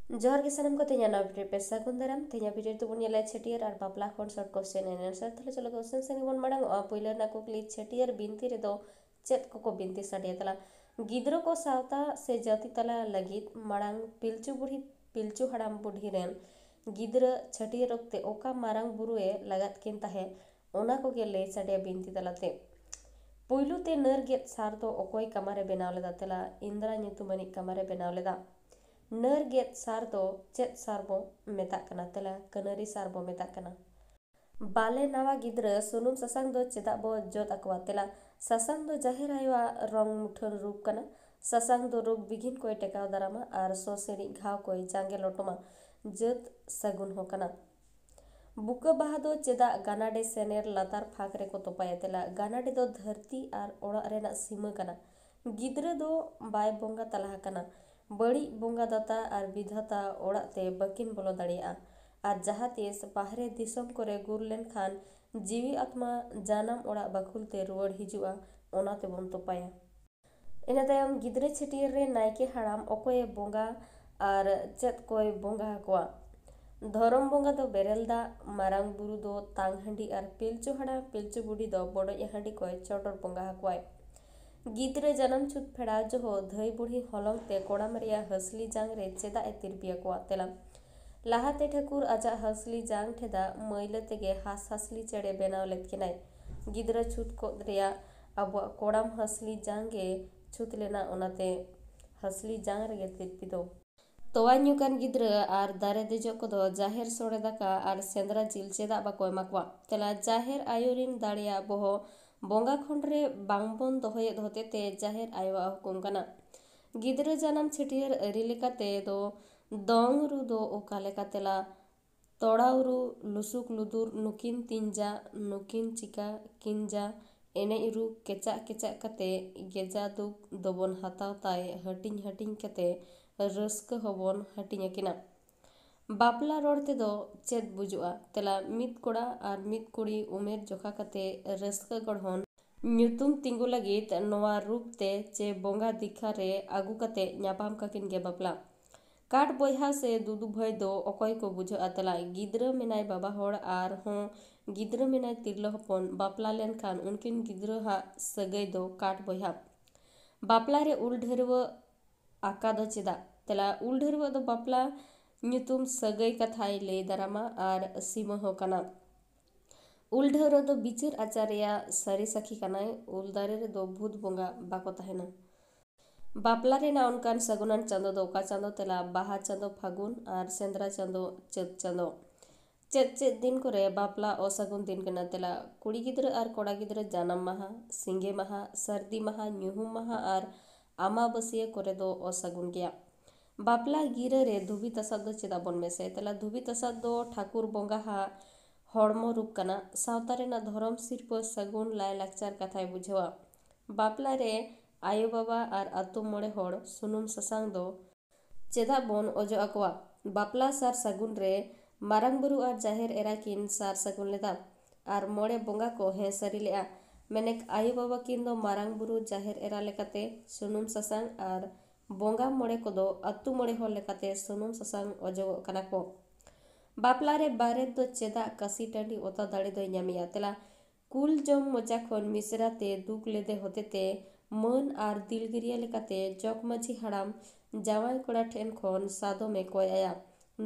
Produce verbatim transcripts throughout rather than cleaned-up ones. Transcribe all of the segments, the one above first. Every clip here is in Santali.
ᱡᱚᱦᱟᱨ ᱜᱮ ᱥᱟᱱᱟᱢ ᱠᱚ, ᱛᱮᱦᱮᱧᱟᱜ ᱱᱚᱣᱟ ᱵᱷᱤᱰᱤᱭᱳ ᱯᱮ ᱥᱟᱹᱜᱩᱱ ᱫᱟᱨᱟᱢ᱾ ᱛᱮᱦᱮᱧᱟᱜ ᱵᱷᱤᱰᱤᱭᱳ ᱨᱮᱫᱚ ᱵᱚᱱ ᱧᱮᱞᱟ ᱪᱷᱟᱹᱴᱭᱟᱹᱨ ᱟᱨ ᱵᱟᱯᱞᱟ ᱠᱷᱚᱱ short question and answer᱾ ᱛᱟᱦᱞᱮ ᱪᱚᱞᱚ question ᱥᱮᱱ ᱜᱮᱵᱚᱱ ᱢᱟᱲᱟᱝᱚᱜᱼᱟ᱾ ᱯᱩᱭᱞᱟᱹ ᱨᱮᱱᱟᱜ ᱠᱩᱠᱞᱤ, ᱪᱷᱟᱹᱴᱭᱟᱹᱨ ᱵᱤᱱᱛᱤ ᱨᱮᱫᱚ ᱪᱮᱫ ᱠᱚᱠᱚ ᱵᱤᱱᱛᱤ ᱥᱟᱰᱮᱭᱟ? ᱛᱟᱦᱞᱮ ᱜᱤᱫᱽᱨᱟᱹ ᱠᱚ ᱥᱟᱶᱛᱟ ᱥᱮ ᱡᱟᱹᱛᱤ ᱛᱟᱞᱟ ᱞᱟᱹᱜᱤᱫ ᱢᱟᱲᱟᱝ ᱯᱤᱞᱪᱩ ᱵᱩᱲᱦᱤ ᱯᱤᱞᱪᱩ ᱦᱟᱲᱟᱢ ᱵᱩᱰᱷᱤ ᱨᱮᱱ ᱜᱤᱫᱽᱨᱟᱹ ᱪᱷᱟᱹᱴᱭᱟᱹᱨ ᱚᱠᱛᱮ ᱚᱠᱟ ᱢᱟᱨᱟᱝ ᱵᱩᱨᱩᱭᱮ ᱞᱟᱜᱟᱫ ᱠᱤᱱ ᱛᱟᱦᱮᱸ, ᱚᱱᱟ ᱠᱚᱜᱮ ᱞᱟᱹᱭ ᱥᱟᱰᱮᱭᱟ ᱵᱤᱱᱛᱤ ᱛᱟᱞᱟᱛᱮ᱾ ᱯᱩᱭᱞᱩ ᱛᱮ ᱱᱟᱹᱨ ᱜᱮᱫ ᱥᱟᱨ ᱫᱚ ᱚᱠᱚᱭ ᱠᱟᱢᱟᱨᱮ ᱵᱮᱱᱟᱣ ᱞᱮᱫᱟ? ᱛᱮᱞᱟ, ᱤᱱᱫᱨᱟ ᱧᱩᱛᱩᱢᱟᱱᱤᱡ ᱠᱟᱢᱟᱨᱮ ᱵᱮᱱᱟᱣ ᱞᱮᱫᱟ᱾ ᱱᱟᱹᱨ ᱜᱮᱫ ᱥᱟᱨ ᱫᱚ ᱪᱮᱫ ᱥᱟᱨ ᱵᱚ ᱢᱮᱛᱟᱜ ᱠᱟᱱᱟ? ᱛᱮᱞᱟ, ᱠᱟᱹᱱᱟᱹᱨᱤ ᱥᱟᱨ ᱵᱚ ᱢᱮᱛᱟᱜ ᱠᱟᱱᱟ᱾ ᱵᱟᱞᱮ ᱱᱟᱣᱟ ᱜᱤᱫᱽᱨᱟᱹ ᱥᱩᱱᱩᱢ ᱥᱟᱥᱟᱝ ᱫᱚ ᱪᱮᱫᱟᱜ ᱵᱚ ᱡᱚᱫ ᱟᱠᱚᱣᱟ? ᱛᱮᱞᱟ, ᱥᱟᱥᱟᱝ ᱫᱚ ᱡᱟᱦᱮᱨ ᱟᱭᱳᱣᱟᱜ ᱨᱚᱝ ᱢᱩᱴᱷᱟᱹᱱ ᱨᱩᱯ ᱠᱟᱱᱟ᱾ ᱥᱟᱥᱟᱝ ᱫᱚ ᱨᱳᱜᱽ ᱵᱤᱜᱷᱤᱱ ᱠᱚᱭ ᱴᱮᱠᱟᱣ ᱫᱟᱨᱟᱢᱟ ᱟᱨ ᱥᱚ ᱥᱤᱬᱤᱡ ᱜᱷᱟᱣ ᱠᱚᱭ ᱡᱟᱸᱜᱮ ᱞᱚᱴᱚᱢᱟ᱾ ᱡᱟᱹᱛ ᱥᱟᱹᱜᱩᱱ ᱦᱚᱸ ᱠᱟᱱᱟ᱾ ᱵᱩᱠᱟᱹ ᱵᱟᱦᱟ ᱫᱚ ᱪᱮᱫᱟᱜ ᱜᱟᱱᱟᱰᱮ ᱥᱮᱱᱮᱨ ᱞᱟᱛᱟᱨ ᱯᱷᱟᱸᱠ ᱨᱮᱠᱚ ᱛᱚᱯᱟᱭᱟ? ᱛᱮᱞᱟ, ᱜᱟᱱᱟᱰᱮ ᱫᱚ ᱫᱷᱟᱹᱨᱛᱤ ᱟᱨ ᱚᱲᱟᱜ ᱨᱮᱱᱟᱜ ᱥᱤᱢᱟᱹ ᱠᱟᱱᱟ᱾ ᱜᱤᱫᱽᱨᱟᱹ ᱫᱚ ᱵᱟᱭ ᱵᱚᱸᱜᱟ ᱛᱟᱞᱟ ᱟᱠᱟᱱᱟ᱾ ᱵᱟᱹᱲᱤᱡ ᱵᱚᱸᱜᱟ ᱫᱟᱛᱟ ᱟᱨ ᱵᱤᱫᱷᱟᱛᱟ ᱚᱲᱟᱜ ᱛᱮ ᱵᱟᱹᱠᱤᱱ ᱵᱚᱞᱚ ᱫᱟᱲᱮᱭᱟᱜᱼᱟ᱾ ᱟᱨ ᱡᱟᱦᱟᱸ ᱛᱤᱥ ᱵᱟᱦᱨᱮ ᱫᱤᱥᱚᱢ ᱠᱚᱨᱮ ᱜᱩᱨ ᱞᱮᱱᱠᱷᱟᱱ ᱡᱤᱣᱤ ᱟᱛᱢᱟ ᱡᱟᱱᱟᱢ ᱚᱲᱟᱜ ᱵᱟᱹᱠᱷᱩᱞ ᱛᱮ ᱨᱩᱣᱟᱹᱲ ᱦᱤᱡᱩᱜᱼᱟ, ᱚᱱᱟ ᱛᱮᱵᱚᱱ ᱛᱚᱯᱟᱭᱟ᱾ ᱤᱱᱟᱹ ᱛᱟᱭᱚᱢ ᱜᱤᱫᱽᱨᱟᱹ ᱪᱷᱟᱹᱴᱭᱟᱹᱨ ᱨᱮ ᱱᱟᱭᱠᱮ ᱦᱟᱲᱟᱢ ᱚᱠᱚᱭᱮ ᱵᱚᱸᱜᱟ ᱟᱨ ᱪᱮᱫ ᱠᱚᱭ ᱵᱚᱸᱜᱟ ᱟᱠᱚᱣᱟ? ᱫᱷᱚᱨᱚᱢ ᱵᱚᱸᱜᱟ ᱫᱚ ᱵᱮᱨᱮᱞ ᱫᱟᱜ, ᱢᱟᱨᱟᱝ ᱵᱩᱨᱩ ᱫᱚ ᱛᱟᱝ ᱦᱟᱺᱰᱤ ᱟᱨ ᱯᱤᱞᱪᱩ ᱦᱟᱲᱟᱢ ᱯᱤᱞᱪᱩ ᱵᱩᱰᱷᱤ ᱫᱚ ᱵᱚᱰᱚᱡ ᱦᱟᱺᱰᱤ ᱠᱚᱭ ᱪᱚᱰᱚᱨ ᱵᱚᱸᱜᱟ ᱟᱠᱚᱣᱟᱭ᱾ ᱜᱤᱫᱽᱨᱟᱹ ᱡᱟᱱᱟᱢ ᱪᱷᱩᱛ ᱯᱷᱮᱲᱟᱣ ᱡᱚᱦᱚᱜ ᱫᱷᱟᱹᱭ ᱵᱩᱲᱦᱤ ᱦᱚᱞᱚᱝ ᱛᱮ ᱠᱚᱲᱟᱢ ᱨᱮᱭᱟᱜ ᱦᱟᱹᱥᱞᱤ ᱡᱟᱝ ᱨᱮ ᱪᱮᱫᱟᱜ ᱮ ᱛᱤᱨᱯᱤ ᱟᱠᱚᱣᱟ? ᱛᱮᱞᱟ, ᱞᱟᱦᱟᱛᱮ ᱴᱷᱟᱹᱠᱩᱨ ᱟᱡᱟᱜ ᱦᱟᱹᱥᱞᱤ ᱡᱟᱝ ᱴᱷᱮᱫᱟᱜ ᱢᱟᱹᱭᱞᱟᱹ ᱛᱮᱜᱮ ᱦᱟᱸᱥ ᱦᱟᱸᱥᱞᱤ ᱪᱮᱬᱮ ᱵᱮᱱᱟᱣ ᱞᱮᱫ ᱠᱤᱱᱟᱭ᱾ ᱜᱤᱫᱽᱨᱟᱹ ᱪᱷᱩᱛ ᱠᱚᱫ ᱨᱮᱭᱟᱜ ᱟᱵᱚᱣᱟᱜ ᱠᱚᱲᱟᱢ ᱦᱟᱸᱥᱞᱤ ᱡᱟᱝ ᱜᱮ ᱪᱷᱩᱛ ᱞᱮᱱᱟ, ᱚᱱᱟᱛᱮ ᱦᱟᱸᱥᱞᱤ ᱡᱟᱝ ᱨᱮᱜᱮ ᱛᱤᱨᱯᱤ ᱫᱚ᱾ ᱛᱚᱣᱟ ᱧᱩ ᱠᱟᱱ ᱜᱤᱫᱽᱨᱟᱹ ᱟᱨ ᱫᱟᱨᱮ ᱫᱮᱡᱚᱜ ᱠᱚᱫᱚ ᱡᱟᱦᱮᱨ ᱥᱚᱲᱮ ᱫᱟᱠᱟ ᱟᱨ ᱥᱮᱸᱫᱽᱨᱟ ᱡᱤᱞ ᱪᱮᱫᱟᱜ ᱵᱟᱠᱚ ᱮᱢᱟ ᱠᱚᱣᱟ? ᱛᱮᱞᱟ, ᱡᱟᱦᱮᱨ ᱟᱭᱳ ᱨᱤᱱ ᱫᱟᱲᱮᱭᱟᱜ ᱵᱚᱦᱚᱜ ᱵᱚᱸᱜᱟ ᱠᱷᱚᱸᱰ ᱨᱮ ᱵᱟᱝ ᱵᱚᱱ ᱫᱚᱦᱚᱭᱮᱫ ᱦᱚᱛᱮ ᱛᱮ ᱡᱟᱦᱮᱨ ᱟᱭᱳᱣᱟᱜ ᱦᱩᱠᱩᱢ ᱠᱟᱱᱟ᱾ ᱜᱤᱫᱽᱨᱟᱹ ᱡᱟᱱᱟᱢ ᱪᱷᱟᱹᱴᱭᱟᱹᱨ ᱟᱹᱨᱤ ᱞᱮᱠᱟᱛᱮ ᱫᱚ ᱫᱚᱝ ᱨᱩ ᱫᱚ ᱚᱠᱟ ᱞᱮᱠᱟ? ᱛᱮᱞᱟ, ᱛᱚᱲᱟᱣ ᱨᱩ, ᱞᱩᱥᱩᱠ ᱞᱩᱫᱩᱨ, ᱱᱩᱠᱤᱱ ᱛᱤᱧᱡᱟ, ᱱᱩᱠᱤᱱ ᱪᱤᱠᱟ ᱠᱤᱱᱡᱟ, ᱮᱱᱮᱡ ᱨᱩ ᱠᱮᱪᱟᱜ ᱠᱮᱪᱟᱜ ᱠᱟᱛᱮ ᱜᱮᱡᱟ ᱫᱩᱠ ᱫᱚᱵᱚᱱ ᱦᱟᱛᱟᱣ ᱛᱟᱭ, ᱦᱟᱹᱴᱤᱧ ᱦᱟᱹᱴᱤᱧ ᱠᱟᱛᱮ ᱨᱟᱹᱥᱠᱟᱹ ᱦᱚᱸᱵᱚᱱ ᱦᱟᱹᱴᱤᱧ ᱟᱹᱠᱤᱱᱟ᱾ ᱵᱟᱯᱞᱟ ᱨᱚᱲ ᱛᱮᱫᱚ ᱪᱮᱫ ᱵᱩᱡᱩᱜᱼᱟ? ᱛᱮᱞᱟ, ᱢᱤᱫ ᱠᱚᱲᱟ ᱟᱨ ᱢᱤᱫ ᱠᱩᱲᱤ ᱩᱢᱮᱨ ᱡᱚᱠᱷᱟ ᱠᱟᱛᱮ ᱨᱟᱹᱥᱠᱟᱹ ᱜᱚᱲᱦᱚᱱ ᱧᱩᱛᱩᱢ ᱛᱤᱸᱜᱩ ᱞᱟᱹᱜᱤᱫ ᱱᱚᱣᱟ ᱨᱩᱯ ᱛᱮ ᱪᱮ ᱵᱚᱸᱜᱟ ᱫᱤᱠᱷᱟ ᱨᱮ ᱟᱹᱜᱩ ᱠᱟᱛᱮ ᱧᱟᱯᱟᱢ ᱠᱟᱠᱤᱱ ᱜᱮ ᱵᱟᱯᱞᱟ᱾ ᱠᱟᱴ ᱵᱚᱭᱦᱟ ᱥᱮ ᱫᱩᱫᱩ ᱵᱷᱟᱹᱭ ᱫᱚ ᱚᱠᱚᱭ ᱠᱚ ᱵᱩᱡᱷᱟᱹᱜᱼᱟ? ᱛᱮᱞᱟ, ᱜᱤᱫᱽᱨᱟᱹ ᱢᱮᱱᱟᱭ ᱵᱟᱵᱟ ᱦᱚᱲ ᱟᱨᱦᱚᱸ ᱜᱤᱫᱽᱨᱟᱹ ᱢᱮᱱᱟᱭ ᱛᱤᱨᱞᱟᱹ ᱦᱚᱯᱚᱱ᱾ ᱵᱟᱯᱞᱟ ᱞᱮᱱᱠᱷᱟᱱ ᱩᱱᱠᱤᱱ ᱜᱤᱫᱽᱨᱟᱹ ᱦᱟᱜ ᱥᱟᱹᱜᱟᱹᱭ ᱫᱚ ᱠᱟᱴ ᱵᱚᱭᱦᱟ᱾ ᱵᱟᱯᱞᱟ ᱨᱮ ᱩᱞ ᱰᱷᱟᱹᱨᱣᱟᱹᱜ ᱟᱠᱟ ᱫᱚ ᱪᱮᱫᱟᱜ? ᱛᱮᱞᱟ, ᱩᱞ ᱰᱷᱟᱹᱨᱣᱟᱹᱜ ᱫᱚ ᱵᱟᱯᱞᱟ ᱧᱩᱛᱩᱢ ᱥᱟᱹᱜᱟᱹᱭ ᱠᱟᱛᱷᱟᱭ ᱞᱟᱹᱭ ᱫᱟᱨᱟᱢᱟ ᱟᱨ ᱥᱤᱢᱟᱹ ᱦᱚᱸ ᱠᱟᱱᱟ᱾ ᱩᱞ ᱰᱷᱟᱹᱣᱨᱟᱹᱜ ᱫᱚ ᱵᱤᱪᱟᱹᱨ ᱟᱪᱟᱨ ᱨᱮᱭᱟᱜ ᱥᱟᱹᱨᱤ ᱥᱟᱹᱠᱷᱤ ᱠᱟᱱᱟᱭ᱾ ᱩᱞ ᱫᱟᱨᱮ ᱨᱮᱫᱚ ᱵᱷᱩᱛ ᱵᱚᱸᱜᱟ ᱵᱟᱠᱚ ᱛᱟᱦᱮᱱᱟ᱾ ᱵᱟᱯᱞᱟ ᱨᱮᱱᱟᱜ ᱚᱱᱠᱟᱱ ᱥᱟᱹᱜᱩᱱᱟᱱ ᱪᱟᱸᱫᱚ ᱫᱚ ᱚᱠᱟ ᱪᱟᱸᱫᱚ? ᱛᱮᱞᱟ, ᱵᱟᱦᱟ ᱪᱟᱸᱫᱚ ᱯᱷᱟᱹᱜᱩᱱ ᱟᱨ ᱥᱮᱸᱫᱽᱨᱟ ᱪᱟᱸᱫᱚ ᱪᱟᱹᱛ ᱪᱟᱸᱫᱚ᱾ ᱪᱮᱫ ᱪᱮᱫ ᱫᱤᱱ ᱠᱚᱨᱮ ᱵᱟᱯᱞᱟ ᱚᱥᱟᱹᱜᱩᱱ ᱫᱤᱱ ᱠᱟᱱᱟ? ᱛᱮᱞᱟ, ᱠᱩᱲᱤ ᱜᱤᱫᱽᱨᱟᱹ ᱟᱨ ᱠᱚᱲᱟ ᱜᱤᱫᱽᱨᱟᱹ ᱡᱟᱱᱟᱢ ᱢᱟᱦᱟ, ᱥᱤᱸᱜᱮ ᱢᱟᱦᱟ, ᱥᱟᱹᱨᱫᱤ ᱢᱟᱦᱟ, ᱧᱩᱦᱩᱢ ᱢᱟᱦᱟ ᱟᱨ ᱟᱢᱟᱵᱟᱹᱥᱭᱟᱹ ᱠᱚᱨᱮ ᱫᱚ ᱚᱥᱟᱹᱜᱩᱱ ᱜᱮᱭᱟ᱾ ᱵᱟᱯᱞᱟ ᱜᱤᱨᱟᱹ ᱨᱮ ᱫᱷᱩᱵᱤ ᱛᱟᱥᱟᱫ ᱫᱚ ᱪᱮᱫᱟᱜ ᱵᱚᱱ ᱢᱮᱥᱟᱭᱟ? ᱛᱮᱞᱟ, ᱫᱷᱩᱵᱤ ᱛᱟᱥᱟᱫ ᱫᱚ ᱴᱷᱟᱹᱠᱩᱨ ᱵᱚᱸᱜᱟ ᱦᱟᱜ ᱦᱚᱲᱢᱚ ᱨᱩᱯ ᱠᱟᱱᱟ᱾ ᱥᱟᱶᱛᱟ ᱨᱮᱱᱟᱜ ᱫᱷᱚᱨᱚᱢ ᱥᱤᱨᱯᱟᱹ ᱥᱟᱹᱜᱩᱱ ᱞᱟᱭᱼᱞᱟᱠᱪᱟᱨ ᱠᱟᱛᱷᱟᱭ ᱵᱩᱡᱷᱟᱹᱣᱟ᱾ ᱵᱟᱯᱞᱟ ᱨᱮ ᱟᱭᱳ ᱵᱟᱵᱟ ᱟᱨ ᱟᱛᱳ ᱢᱚᱬᱮ ᱦᱚᱲ ᱥᱩᱱᱩᱢ ᱥᱟᱥᱟᱝ ᱫᱚ ᱪᱮᱫᱟᱜ ᱵᱚᱱ ᱚᱡᱚᱜ ᱟᱠᱚᱣᱟ? ᱵᱟᱯᱞᱟ ᱥᱟᱨ ᱥᱟᱹᱜᱩᱱ ᱨᱮ ᱢᱟᱨᱟᱝ ᱵᱩᱨᱩ ᱟᱨ ᱡᱟᱦᱮᱨ ᱮᱨᱟ ᱠᱤᱱ ᱥᱟᱨ ᱥᱟᱹᱜᱩᱱ ᱞᱮᱫᱟ ᱟᱨ ᱢᱚᱬᱮ ᱵᱚᱸᱜᱟ ᱠᱚ ᱦᱮᱸ ᱥᱟᱹᱨᱤ ᱞᱮᱫᱼᱟ᱾ ᱢᱮᱱᱮᱠ ᱟᱭᱳ ᱵᱟᱵᱟ ᱠᱤᱱ ᱫᱚ ᱢᱟᱨᱟᱝ ᱵᱩᱨᱩ, ᱡᱟᱦᱮᱨ ᱮᱨᱟ ᱞᱮᱠᱟᱛᱮ ᱥᱩᱱᱩᱢ ᱥᱟᱥᱟᱝ ᱟᱨ ᱵᱚᱸᱜᱟ ᱢᱚᱬᱮ ᱠᱚᱫᱚ ᱟᱹᱛᱩ ᱢᱚᱬᱮ ᱦᱚᱲ ᱞᱮᱠᱟᱛᱮ ᱥᱩᱱᱩᱢ ᱥᱟᱥᱟᱝ ᱚᱡᱚᱜᱚᱜ ᱠᱟᱱᱟ ᱠᱚ᱾ ᱵᱟᱯᱞᱟ ᱨᱮ ᱵᱟᱨᱮᱛ ᱫᱚ ᱪᱮᱫᱟᱜ ᱠᱟᱹᱥᱤ ᱴᱟᱺᱰᱤ ᱚᱛᱟ ᱫᱟᱲᱮ ᱫᱚᱭ ᱧᱟᱢᱮᱭᱟ? ᱛᱮᱞᱟ, ᱠᱩᱞ ᱡᱚᱢ ᱢᱚᱪᱟ ᱠᱷᱚᱱ ᱢᱤᱥᱨᱟ ᱛᱮ ᱫᱩᱠ ᱞᱮᱫᱮ ᱦᱚᱛᱮᱛᱮ ᱢᱟᱹᱱ ᱟᱨ ᱫᱤᱞᱜᱤᱨᱤᱭᱟᱹ ᱞᱮᱠᱟᱛᱮ ᱡᱚᱜᱽ ᱢᱟᱹᱡᱷᱤ ᱦᱟᱲᱟᱢ ᱡᱟᱶᱟᱭ ᱠᱚᱲᱟ ᱴᱷᱮᱱ ᱠᱷᱚᱱ ᱥᱟᱫᱚᱢᱮ ᱠᱚᱭ ᱟᱭᱟ᱾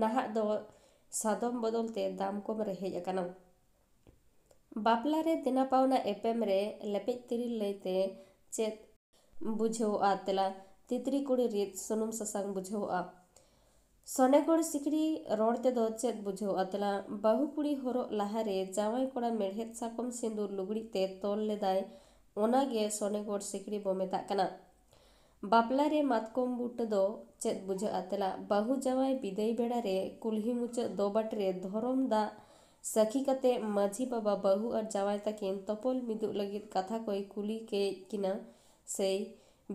ᱱᱟᱦᱟᱜ ᱫᱚ ᱥᱟᱫᱚᱢ ᱵᱚᱫᱚᱞ ᱛᱮ ᱫᱟᱢ ᱠᱚᱢ ᱨᱮ ᱦᱮᱡ ᱟᱠᱟᱱᱟ᱾ ᱵᱟᱯᱞᱟ ᱨᱮ ᱫᱮᱱᱟ ᱯᱟᱣᱱᱟ ᱮᱯᱮᱢ ᱨᱮ ᱞᱮᱯᱮᱡ ᱛᱤᱨᱤᱞ ᱞᱟᱹᱭᱛᱮ ᱪᱮᱫ ᱵᱩᱡᱷᱟᱹᱣᱚᱜᱼᱟ? ᱛᱮᱞᱟ, ᱛᱤᱛᱨᱤ ᱠᱩᱲᱤ ᱨᱤᱫ ᱥᱩᱱᱩᱢ ᱥᱟᱥᱟᱝ ᱵᱩᱡᱷᱟᱹᱣᱚᱜᱼᱟ᱾ ᱥᱚᱱᱮᱜᱚᱲ ᱥᱤᱠᱲᱤ ᱨᱚᱲ ᱛᱮᱫᱚ ᱪᱮᱫ ᱵᱩᱡᱷᱟᱹᱣᱚᱜᱼᱟ? ᱛᱮᱞᱟ, ᱵᱟᱹᱦᱩ ᱠᱩᱲᱤ ᱦᱚᱨᱚᱜ ᱞᱟᱦᱟᱨᱮ ᱡᱟᱶᱟᱭ ᱠᱚᱲᱟ ᱢᱮᱲᱦᱮᱫ ᱥᱟᱠᱚᱢ ᱥᱤᱸᱫᱩᱨ ᱞᱩᱜᱽᱲᱤᱡ ᱛᱮ ᱛᱚᱞ ᱞᱮᱫᱟᱭ, ᱚᱱᱟᱜᱮ ᱥᱚᱱᱮᱜᱚᱲ ᱥᱤᱠᱲᱤ ᱵᱚ ᱢᱮᱛᱟᱜ ᱠᱟᱱᱟ᱾ ᱵᱟᱯᱞᱟ ᱨᱮ ᱢᱟᱛᱠᱚᱢ ᱵᱩᱴᱟᱹ ᱫᱚ ᱪᱮᱫ ᱵᱩᱡᱷᱟᱹᱜᱼᱟ? ᱛᱮᱞᱟ, ᱵᱟᱹᱦᱩ ᱡᱟᱶᱟᱭ ᱵᱤᱫᱟᱹᱭ ᱵᱮᱲᱟ ᱨᱮ ᱠᱩᱞᱦᱤ ᱢᱩᱪᱟᱹᱫ ᱫᱚᱵᱟᱴ ᱨᱮ ᱫᱷᱚᱨᱚᱢ ᱫᱟᱜ ᱥᱟᱹᱠᱷᱤ ᱠᱟᱛᱮ ᱢᱟᱹᱡᱷᱤ ᱵᱟᱵᱟ ᱵᱟᱹᱦᱩ ᱟᱨ ᱡᱟᱶᱟᱭ ᱛᱟᱹᱠᱤᱱ ᱛᱚᱯᱚᱞ ᱢᱤᱫᱚᱜ ᱞᱟᱹᱜᱤᱫ ᱠᱟᱛᱷᱟ ᱠᱚᱭ ᱠᱩᱞᱤ ᱠᱮᱫ ᱠᱤᱱᱟ ᱥᱮᱭ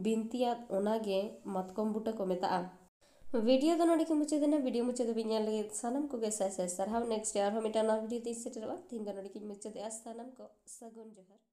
ᱵᱤᱱᱛᱤᱭᱟᱫ, ᱚᱱᱟᱜᱮ ᱢᱟᱛᱠᱚᱢ ᱵᱩᱴᱟᱹ ᱠᱚ ᱢᱮᱛᱟᱜᱼᱟ᱾ ᱵᱷᱤᱰᱤᱭᱳ ᱫᱚ ᱱᱚᱰᱮ ᱜᱮ ᱢᱩᱪᱟᱹᱫ ᱮᱱᱟ᱾ ᱵᱷᱤᱰᱤᱭᱳ ᱢᱩᱪᱟᱹᱫ ᱫᱷᱟᱹᱵᱤᱡ ᱧᱮᱞ ᱞᱟᱹᱜᱤᱫ ᱥᱟᱱᱟᱢ ᱠᱚᱜᱮ ᱥᱟᱭ ᱥᱟᱭ ᱥᱟᱨᱦᱟᱣ᱾ ᱱᱮᱠᱥᱴ ᱟᱨᱦᱚᱸ ᱢᱤᱫᱴᱟᱝ ᱱᱟᱣᱟ ᱵᱷᱤᱰᱤᱭᱳ ᱛᱤᱧ ᱥᱮᱴᱮᱨᱚᱜᱼᱟ᱾ ᱛᱮᱦᱮᱧ ᱫᱚ ᱱᱚᱰᱮ ᱜᱤᱧ ᱢᱩᱪᱟᱹᱫᱮᱜᱼᱟ᱾ ᱥᱟᱱᱟᱢ ᱠᱚ ᱥᱟᱹᱜᱩᱱ ᱡᱚᱦᱟᱨ᱾